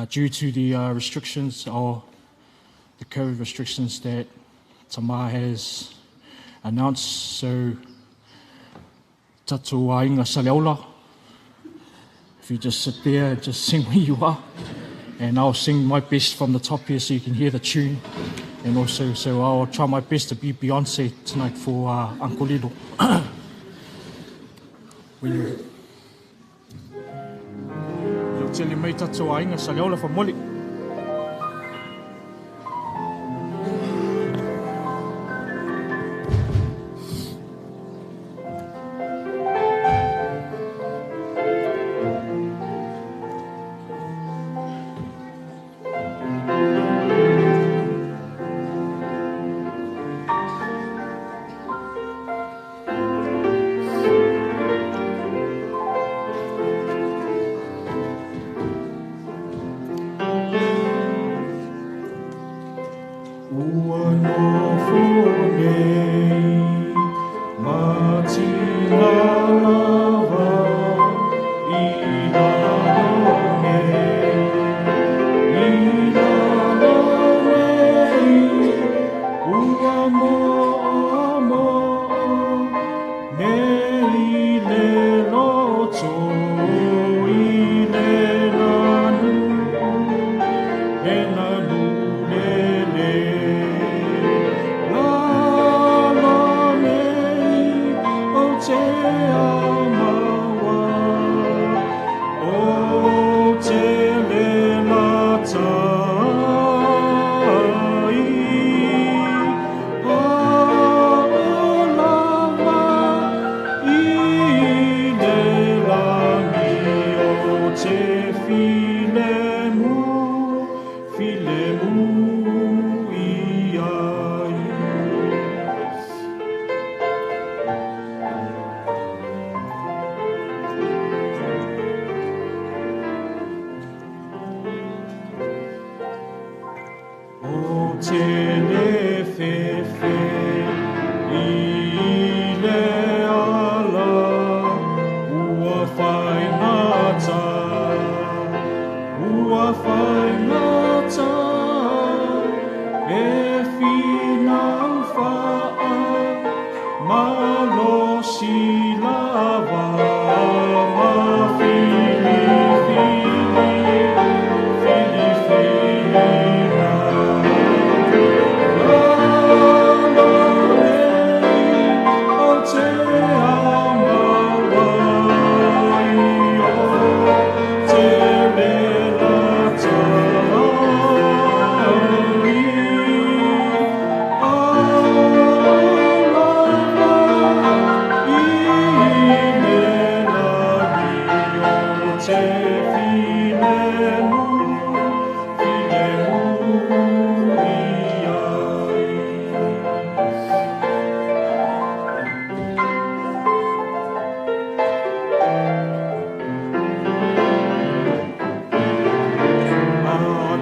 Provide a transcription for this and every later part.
Due to the restrictions or the COVID restrictions that Tamar has announced, so Tatu Ainga Saleaula, if you just sit there and just sing where you are, and I'll sing my best from the top here so you can hear the tune, and also so I'll try my best to be Beyonce tonight for Uncle Lilo. When you tele mai tatu ainga Saleaula fa moli.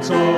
So